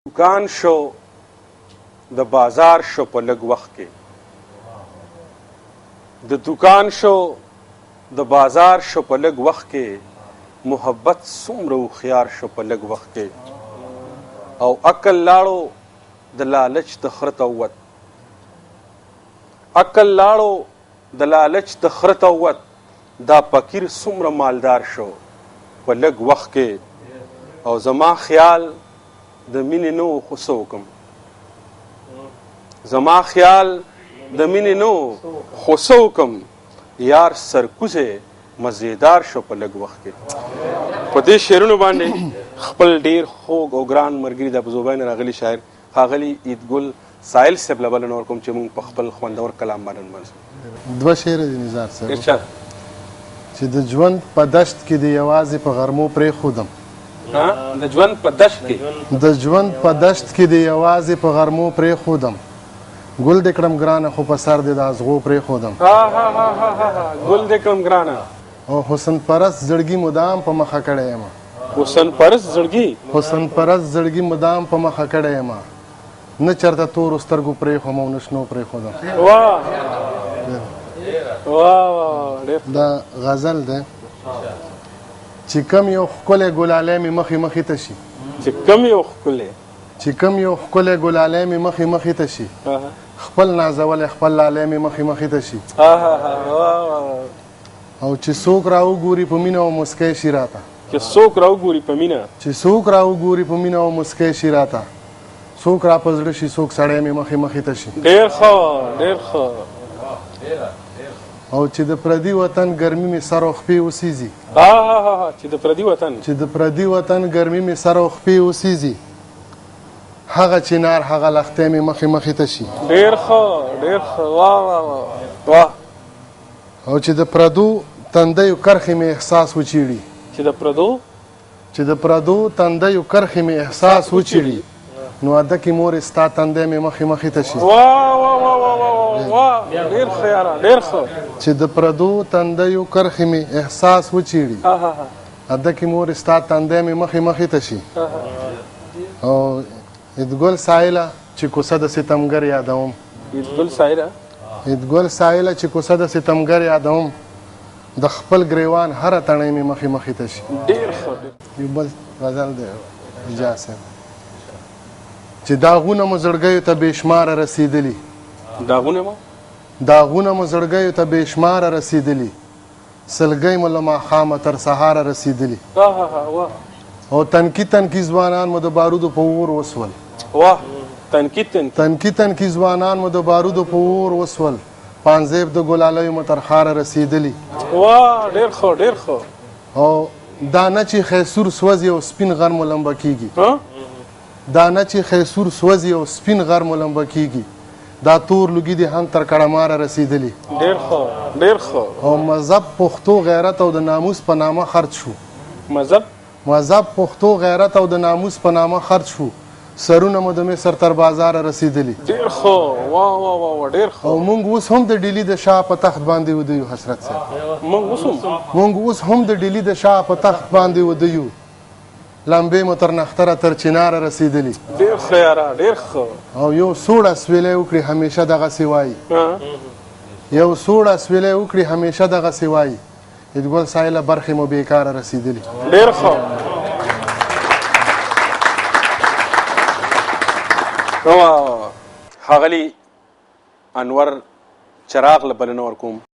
دوکان شو د بازار شو په لږ وخت کې، د دوکان شو د بازار شو په لږ وخت کې، محبت څومره هوښیار شو په لږ وخت کې، او عقل لاړو د لالچ د خره ته ووت، عقل لاړو د لالچ د خره ته ووت، دا فقیر څومره مالدار شو په لږ وخت کې، او زما خیال د مینې نه و خو څه وکړم، زما خیال د مینې نه و خو څه وکړم، یار سرکوزی مزیدار شو په لږ وخت کې. په دې شعرونو باندې خپل ډیر خوږ او ګران مرګري د ابوظبۍ نه راغلي شاعر ښاغلي عیدګل ساحل صاحب له بلنه ورکوم چې موږ په خپل خوندور کلام باندې نمانځو. دوه شعره دي نظار صاحب. ارشاد. چې د ژوند په دشت کې دې یوازې په غرمو پرېښودم. د ژوند په دشت کې. د ژوند په دشت کې دې یوازې په غرمو پرېښودم، ګل دې کړم ګرانه خو په سر دې د ازغو پرېښودم. ګل دې کړم ګرانه. او حسن پرست زړګي مدام په مخه کړی یم. حسن پرست زړګي. حسن پرست زړګي مدام په مخه کړی یم، نه چرته تورو سترګو پرېښوم او نه شنو پرېښودم. واه واه واه ډېر. دا غزل دی چې کم یو ښکلی ګلالی مې مخې مخې ته شي. چې کم یو ښکلی. چې کم یو ښکلی ګلالی مې مخې مخې ته شي، خپل نازولی خپل لالی مې مخې مخې ته شي. او چې څوک راوګوري په مینه او موسکی شي راته. چې څوک راوګوري په مینه. چې څوک راوګوري په مینه او موسکی شي راته، څوک را په زړه شي څوک سړی مې مخې مخې ته شي. ډېر ښه ډېر ښه. او چې د پردي وطن ګرمي مې سر او خپې وسیځي. چې د پردي وطن. چې د پردي وطن ګرمي مې سر او خپې وسیځي، هغه چنار هغه لښتی مې مخې مخې ته شي. ډېر ښه ډېر ښه واه واه واه واه. او چې د پردو تندیو کرښې مې احساس وچیړي. چې د پردو. چې د پردو تندیو کرښې مې احساس وچیړي، نو ادکې مورې ستا تندی مې مخې مخې ته شي. واه واه واه واه واه واه ډېر ښه یاره ډېر ښه. چې د پردو تندیو کرښې مې احساس وچیړي، ادکې مورې ستا تندی مې مخې مخې ته شي. او عیدګل ساحله چې کوڅه د ستمګر یادوم. عیدګل ساحله. عیدګل ساحله چې کوڅه د ستمګر یادوم، د خپل ګریوان هره تڼۍ مې مخې مخې ته شي. ډېر ښه. یو بل غزل دی اجاز صاحب چې داغونه مو زړګیو ته بې شماره رسېدلي. داغونه مو. داغونه مو زړګیو ته بې شماره رسېدلي، سلګۍ مو له ماښامه تر سهاره رسېدلي. او تنکي تنکي ځوانان مو د بارودو په اور وسول. واه تنکي تنکي. تنکي تنکي ځوانان مو د بارودو په اور وسول، پانزیب د ګلالیو مو تر ښاره رسېدلي. واه ډېر ښه ډېر ښه. او دا نه چې خیسور سوځي او سپین غر مو لمبه کېږي. دا نه چې خیسور سوځي او سپین غر مو لمبه کېږي، دا تور لوګي دي هم تر کړماره رسېدلي. ډېر ښه ډېر ښه. او مذهب پښتو غیرت او د ناموس په نامه خرڅ شو. مذهب. مذهب پښتو غیرت او د ناموس په نامه خرڅ شو، سرونه مو د مصر تر بازاره رسېدلي. ډېر ښه واه واه واه واه ډېر ښه. او موږ اوس هم د ډیلي د شاه په تخت باندې وده یو حسرت صاحب. موږ اوس هم. موږ اوس هم د ډیلي د شاه په تخت باندې وده یو، لمبې مو تر نختره تر چناره رسېدلي. ډېر ښه یاره ډېر ښه. او یو سوړ اسویلی وکړي همیشه دغسې وایي. یو سوړ اسویلی وکړي همیشه دغسې وایي، عیدګل ساحله برخې مو بېکاره رسېدلي. ډېر ښه. ښاغلي انور چراغ له بلنه ورکوم.